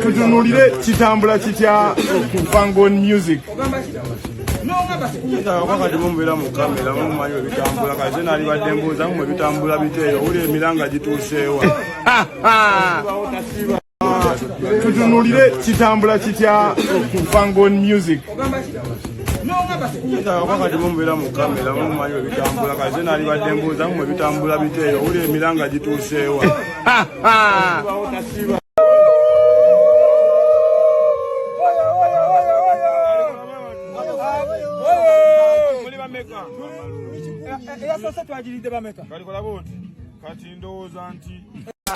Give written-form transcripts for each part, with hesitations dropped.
Tutunulire kitambula kitya ku Fangon Music. Kati mumbeera mu kamera, mumanyi webitambula. Kati nalibadde mbuuza mwe, bitambula biteeyo? Owuli emiranga gituuseewa? Tutunulire kitambula kitya ku Fangon Music. Kati mumbeera mu kamera, mumanyi webitambula. Kati nalibadde mbuuza mwe, bitambula biteeyo? Owuli emiranga gituuseewa? Eyasoose twagiridde bameka? Kati ndowooza nti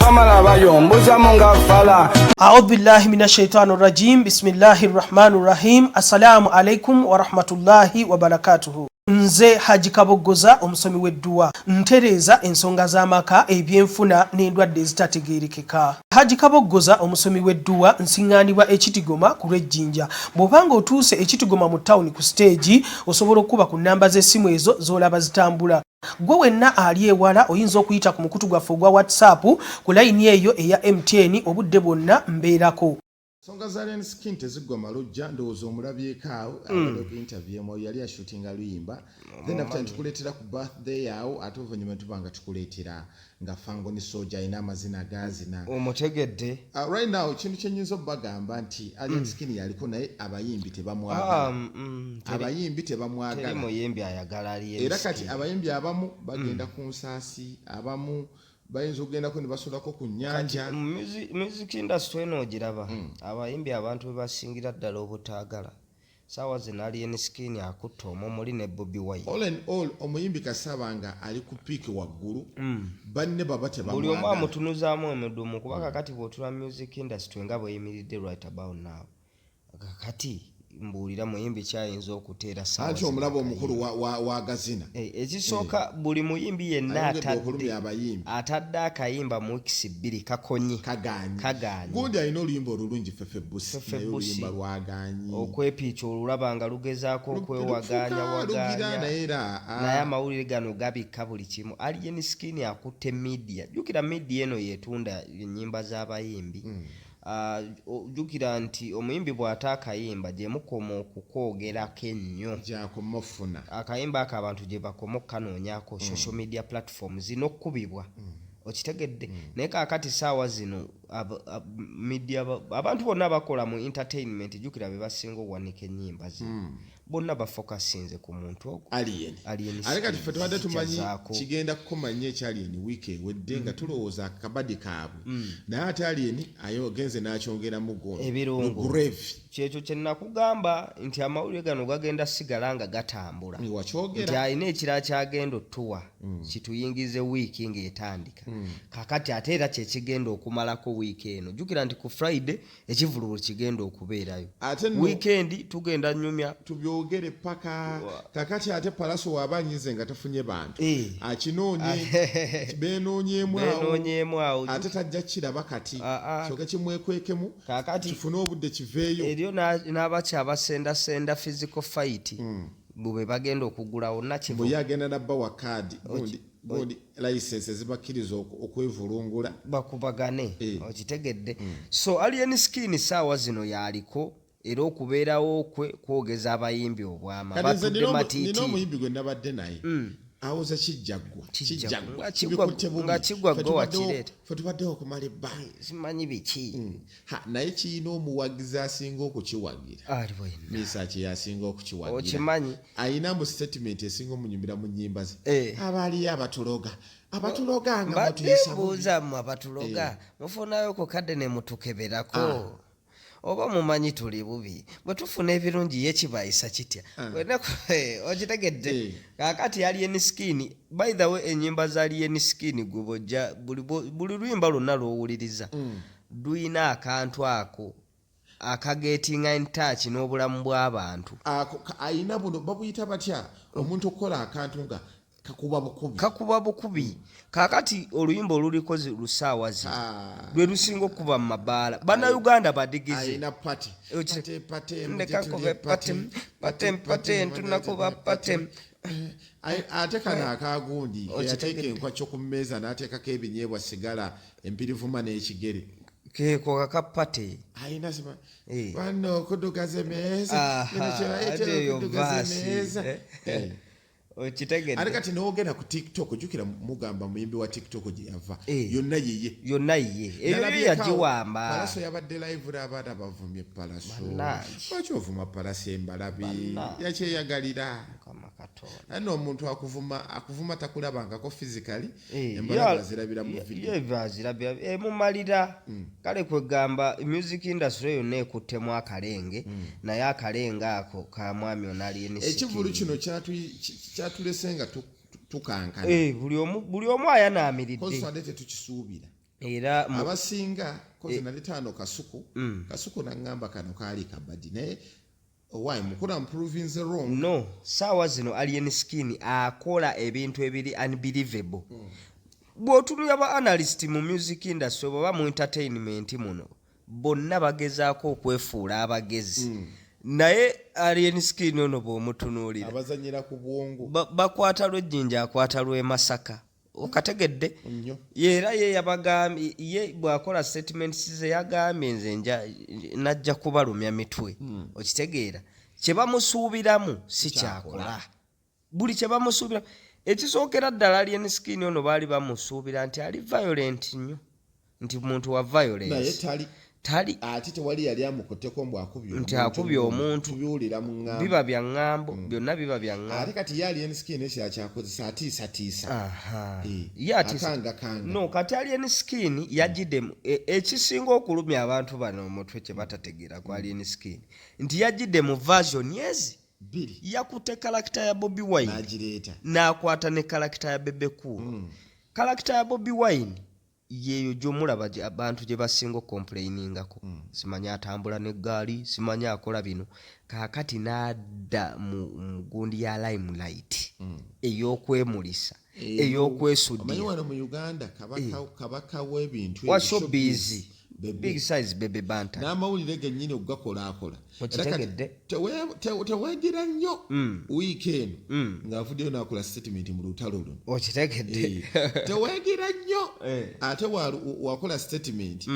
Amala bayombuzamu nga fala. Audhu billahi min ashaitani rajim, bismillahi rahmani rahim. Assalamu alaikum warahmatullahi wabarakatuhu. Nze Haji Kaboggoza, omusomi w'edduwa, ntereeza ensonga z'amaka, ebyenfuna n'endwadde ezitategeerekeka. Haji Kaboggoza, omusomi w'edduwa, nsiŋŋaanibwa Ekitigoma ku lw'Ejjinja. Bw'oba nga otuuse Ekitigoma mu tawuni ku siteegi, osobola okukuba ku nnamba z'essimu ezo z'olaba zitambula. Gwe wenna ali ewala, oyinza okuyita ku mukutu gwaffe ogwa WhatsApp ku layini eyo eya MTN. Obudde bwonna mbeerako. Ensonga za Alien Skin teziggwa malojja. Ndowooza omulabyeko awo abadde ku interview emu, yali ashootinga luyimba, then after ntukuleetera ku birthday awo, ate oluvannyuma tuba nga tukuleetera nga Fangoni Soja alina amazina gazina. Omutegedde. Right now ekintu kyenyinza obbagamba nti Alien Skin yaliko, naye abayimbi tebamwagala. Abayimbi teri tebamwagala. Muyimbi ayagala Alien Era kati Skin. Abayimbi abamu bagenda ku nsaasi, abamu bayinza okugendako ne basulako ku nnyanja. Mu music industry eno ogiraba, abayimbi abantu be basingira ddala obutaagala saawa zino, Alien Skin akutta omwo muli ne Bobi Wine. All and all, omuyimbi kasaba nga ali ku peak waggulu, banne baba Buli omu tebamwagala. Amutunuzaamu emidumu, kuba kakati bw'otula music industry nga bweyimiridde right about now, kakati mbuulira muyimbi kyayinza okuteera saawa Anti zino omulaba akayimba. Omukulu wa gazina. Eh, ekisooka, buli muyimbi yenna Ayongedde atadde okulumya abayimbi. Atadde akayimba mu weeks 2 kakonye. Kagaanyi. Kagaanyi. Gundi alina oluyimba olulungi, Fefe Busi. Fefe Naye Busi. oluyimba lwagaanyi. Okwepiica olulaba nga lugezaako okwewagaanya Lufuka, lugira wagaanya. Naye era ah, Naye amawulire gano gabikka buli kimu. Alien Skin akutte media. Jjukira media eno yetunda ennyimba z'abayimbi. Ah, jjukira nti omuyimbi bw'ata akayimba, gye mukoma okukwogerako ennyo, gyakomofuna. Akayimba ako abantu gye bakoma okukanoonyako social media platforms n'okkubibwa, okitegedde? Naye kaakati saawa zino media abantu bonna bakola mu entertainment, jjukira be basinga okuwanika ennyimba zino, bonna bafokasinze ku muntu ogwo. Alien. Alien Ate kati ffe tubadde Skin tumanyi kyazaako. Kigenda kukoma nnyo ekya Alien wiiki ewedde, nga tulowooza akabadi kaabwe, naye ate Alien ayogenze n'akyongeramu gono Ebirungo. Gravy. Kyekyo kye nakugamba nti amawulire gano gagenda sigala nga gatambula, nti Wakyogera. Alina ekirala kyagenda otuwa kituyingize wiiki ng'etandika kakati, ate era kyekigenda okumalako wiiki eno. Jjukira nti ku Friday ekivululo kigenda okubeerayo. Ate nno Wiikendi tugenda nyumya. Tubyogere paka kakati. Ate Palaso waaba anyize nga tafunye bantu, akinoonye, benoonyeemu awo. Benoonyeemu awo. Ate tajja kiraba kati. Ah, ah. Kyoka kimwekwekemu, Kaakati kifune obudde kiveeyo. Eriyo n'abaki abasendasenda physical fight bwe bagenda okugulawo nakivu. Bwe agenda nabba wa kaadi gundi gundi license ezibakkiriza okwevulungula. Bakubagane. Eh. Okitegedde? So Alien Skin saawa zino yaliko, era okubeerawo kwe kwogeza abayimbi obwama. Kati nze Batudde nina matiitiiri. Omuyimbi gwe nabadde naye awoza kijjaggwa. Kijjaggwa. Kijjaggwa. Nga Kibikutte bubi. nga kiggwa Ffe gwe wakireeta. Ffe tubaddewo okumala ebbanga. Simanyi biki. Ha, naye kiyina omuwagizi asinga okukiwagira. Ali bwenna. Misaki yasinga okukiwagira. Okimanyi. Ayina mu statement esinga omunyumira mu nnyimba ze. Eh. Abaaliyo abatuloga, abatuloga nga Mbadde mutuyisa bubi. mbuuza mmwe abatuloga, mufunayo ku kadde ne mutukeberako oba mumanyi tuli bubi? Bwe tufuna ebirungi ye kibayisa kitya? Okitegedde? Eh. Kaakati Alien Skin, by the way, ennyimba za Alien Skin gwe bwojja buli luyimba lwonna lw'owuliriza luyina akantu ako akagetinga in touch n'obulamu bw'abantu. Ako ayina buno babuyita batya, omuntu okukola akantu nga kakuba bukubi. Kakuba bukubi. Kaakati oluyimba oluliko lusaawa zino Ah. lwe lusinga okuba mu mabaala, bannayuganda badigize. Ayina party. Party, party, Ndeka mujje nkube tulye. Party, party, party, ntunakuba party. Ate kano akagundi Okitegedde. yateeka enkwakyo ku mmeeza n'ateekako ebinyeebwa, sigala, empirivuma n'ekigere. Keeko kakapate. Ayina sima Eh. bano okudugaza emeeza. Aha, Kino kye bayita ate eyo okudugaza verse, emeeza. eh. Eh. Okitegedde? Ate kati nowogenda ku TikTok, jjukira mugamba muyimbi wa TikTok gye yava Eh. yonna yiye. Yonna yiye, eyo yo Nalabyeko awo, yagiwamba. Palaso yabadde live n'abaana bavumye Palaso. Bannange. Lwaki ovuma Palaso embalabi? Bannange. Yakyeyagalira. Mukama Katonda. Naye omuntu akuvuma akuvuma takulabangako physically, Eh, embalabi azirabira mu video. Ye azirabira emumalira. Kale kwegamba music industry yonna ekuttemu akalenge, naye akalenge ako ka mwami ono alien Ekivulu skin. kino kyatulese nga tukankana. Eh, buli omu ayanaamiridde. Kozesa tetukisuubira. Era Abasinga kozi naleta ano Kasuku. Kasuku naŋŋamba kano kaali kabadi, naye why mukulu am proving the wrong. No, saawa zino Alien Skin akola ebintu ebiri unbelievable. Bw'otunulira ba analyst mu music industry oba mu entertainment muno, bonna bagezaako okwefuula abagezi, naye Alien Skin ono bw'omutunuulira, Abazanyira ku bwongo. Bakwata lw'ejjinja, akwata lw'e Masaka, okategedde? Nnyo. Era ye yabagambye, ye bw'akola statements ze yagambye, nze najja kubalumya mitwe. Okitegeera, kye bamusuubiramu si kyakola. Buli kye bamusuubira, ekisookera ddala, Alien Skin ono baali bamusuubira nti ali violent nnyo, nti muntu wa Naye violence. tali. Tali. Ate tewali yali amukutteko mbu akubye Nti omuntu. akubye omuntu. Tubiwulira mu ŋŋambo. Biba bya ŋŋambo, byonna biba bya ŋŋambo. Ate kati ye Alien Skin ekirala kyakozesa, atiisatiisa. Aha. Eh, Ye atiisa. akangakanga. No, kati Alien Skin yajjidde ekisinga okulumya abantu bano omutwe kye batategeera ku Alien Skin nti yajjidde mu version ezi Bbiri. Yakutte character ya Bobi Wine n'agireeta, n'akwata ne character ya Bebe Cool. Character ya Bobi Wine yeeyo gy'omulaba abantu gye basinga okucomplainingako, simanyi atambula n'eggaali, simanyi akola bino. Kaakati n'adda mu gundi ya limelight ey'okwemulisa, Omanyi ey'okwesudira. Wano mu Uganda kabaka, kabaka w'ebintu wa ebyo, showbiz, Bebe. Big Size Bebe Banta. N'amawulire gennyini okugakolaakola. Okitegedde? Teweegira nnyo wiiki eno ng'avuddeyo n'akola statement mu lutalo luno. Okitegedde? Eh, teweegira nnyo. Eh. Ate wakola statement,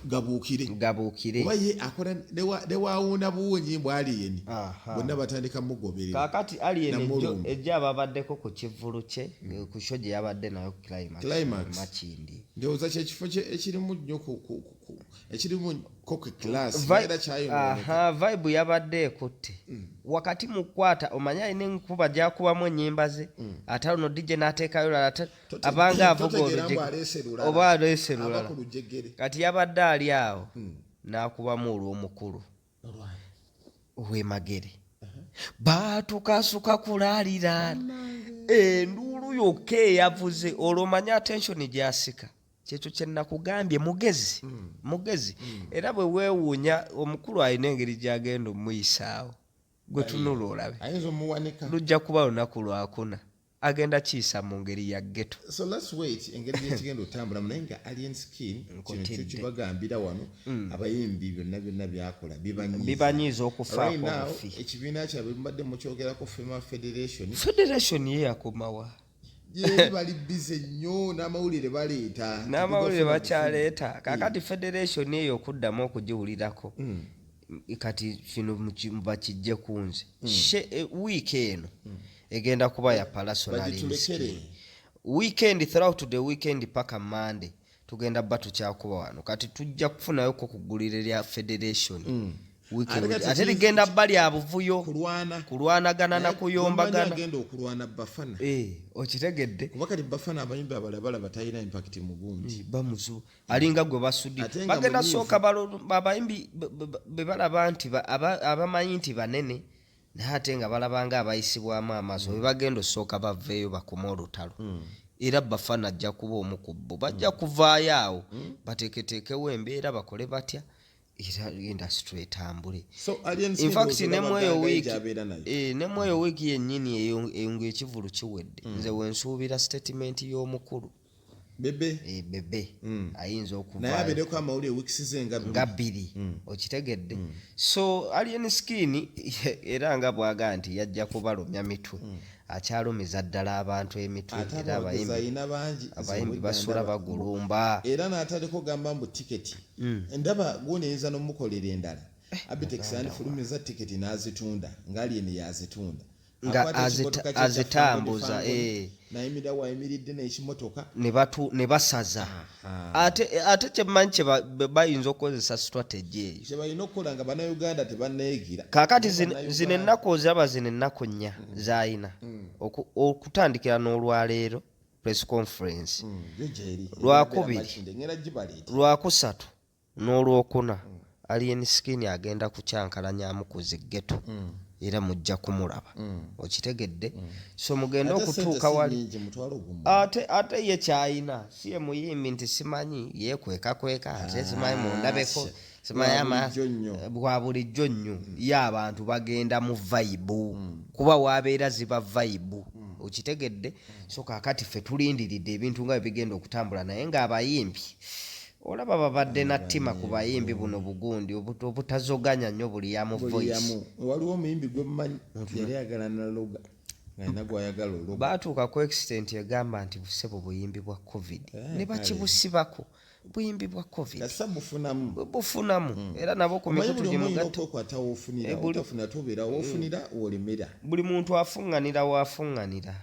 gabuukire. Gabuukire. Oba ye akola newawuuna buwunyi mbw Alien, bonna batandika mugoberera. Kaakati Alien Namulumba. ejjo ababaddeko ku kivvulu kye, ku show gye yabadde nayo Climax, Climax. Makindi. Ndowooza kyekifo ekirimu nnyo ekirimu koke class, era kyayonooneka. Aha, vibe yabadde ekutte wakati mu kukwata. Omanyi alina enkuba gyakubamu ennyimba ze, ate ono DJ n'ateekayo lala, ate abanga avuga Totegeera mbu aleese lulala. oba aleese Aba lulala. ku lujegere. Kati yabadde ali awo n'akubamu olw'omukulu ow'emagere, baatukasuka kulaaliraana, enduulu yokka eyavuze. Olwo omanye attention gyasika, kyekyo kye nakugambye, mugezi, mugezi. Era bwe weewuunya omukulu alina engeri gyagenda omuyisaawo, gwe tunula olabe. Ayinza omuwanika. Lujja kuba lunaku lwakuna, agenda kiyisa mu ngeri ya ghetto. So let's wait engeri gyekigenda otambulamu, naye nga Alien Skin kino Nkotidde. kyo kibagambira wano, abayimbi byonna byonna byakola bibanyiiza. Bibanyiiza okufaako Right now, obufi. ekibiina kyabwe mubadde mukyogerako, Fema Federation. Federation ye yakomawa? Ye bali busy nnyo n'amawulire baleeta. N'amawulire bakyaleeta. Kakati federation eyo okuddamu okugiwulirako, kati kino bakijje ku nze. Wiiki eno egenda kuba ya Palaso. Bagitulekere. Weekend, throughout the weekend paka Monday, tugenda bba tukyakuba wano. Kati tujja kufunayoko ku ggulire lya federation. Weekend- Ate kati Ate ligenda bba lya buvuyo. Kulwana. Kulwanagana na Naye kuyombagana. agenda okulwana Bafana. Eh, okitegedde? Kuba kati Bafana abayimbi abalala batalina impact mu gundi. Bamuzu alinga gwe basudde. Ate nga Bagenda munyiivu. sooka abayimbi be balaba nti abamanyi nti banene, naye ate nga balabanga abayisibwamu amaaso, be bagenda osooka baveeyo bakome olutalo. Era Bafana ajja kuba omu ku bo, bajja kuvaayo awo bateeketeekewo embeera, bakole batya era industry etambule. So Alien In Skin fact, ndowooza nemweyo olaba wiiki gy'abeera nayo. Eh, nemweyo wiiki yennyini eyo eyo ng'ekivulu kiwedde, nze wensuubira statement y'omukulu. Bebe. Eh, Bebe ayinza Naye okuvaayo. abeereko amawulire weeks ze nga Nga 2, okitegedde? So Alien Skin era nga bwaga nti yajja kubalumya mitwe. Akyalumiza ddala abantu emitwe. Ate Era abawagizi abayimbi alina bangi. Abayimbi basula bagulumba. Era n'ataliko gamba mbu tiketi ndaba gwoneyinza n'omukolera endala. Abitex andifulumiza tiketi n'azitunda ng'Alien yazitunda. Nga Akwata ekimotoka kye ekya azitambuza, Fangoni Fangoni, n'ayimirira wayimiridde n'ekimotoka. Ne basaza. Ate kyemmanyi kye bayinza okukozesa strategy eyo. Kye balina okukola nga Bannayuganda tebanneegira. Kaakati Bannayuganda- zino ennaku oziraba, zino ennaku 4 zayina okutandikira n'olwaleero press conference. Yo gyeri. Lwakubiri. Makindye, ngenda gibaleeta. Lwakusatu n'olwokuna Alien Skin agenda kukyankalanyamu ku zi ghetto era mujja kumulaba, okitegedde? So mugende Ate sente okutuuka si wali. nnyingi, 50,000. Ate ye kyayina si ye muyimbi nti simanyi yekwekakweka, ate simanyi mundabeko. Sha. Simanyi Bwa bulijjo nnyo. Bwa bulijjo nnyo. Ye abantu bagenda mu vibe kuba wabeera ziba vibe, okitegedde? So kaakati ffe tulindiridde ebintu nga bwe bigenda okutambula, naye ng'abayimbi olaba babadde na ttima ku bayimbi buno bugundi obutazoganya nnyo buli yamu Buli voice. yamu. Waliwo omuyimbi gwe mmanyi yali ayagala naloga ng'alina gwayagala ologa. Baatuuka ku extent egamba nti busebo buyimbi bwa COVID ne bakibusibako buyimbi bwa COVID. Kasa bufunamu. Bufunamu era nabo ku Omanyi mikutu buli omu olina gyemugatta. okwekwata woofunira. Eh, Otafuna tobeera woofunira wolemera. Buli muntu afuŋŋanira waafuŋŋanira.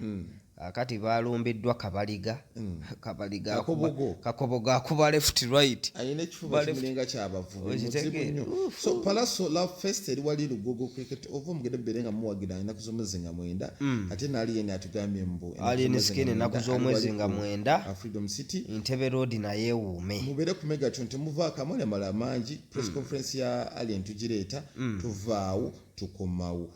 Akati balumbiddwa Kabaliga, Kabaliga Kakobogo. Kakobogo akuba left, right. Alina ekifuba kimulinga kyabavubi, muzibu Okitegeera? nnyo. So Palaso Love Fest eri wali Lugogo Cricket Oval, mugende mubeere nga muwagira ennaku z'omwezi nga 9. Ate n'Alien atugambye mbu ennaku Alien z'omwezi Skin nga ennaku 9, z'omwezi ali wali nga ku, 9. Freedom City. Ntebe Road naye ewuume. Mubeere ku Megatron, temuvaako amale amala mangi. Press conference ya Alien tugireeta, tuvaawo tukomawo.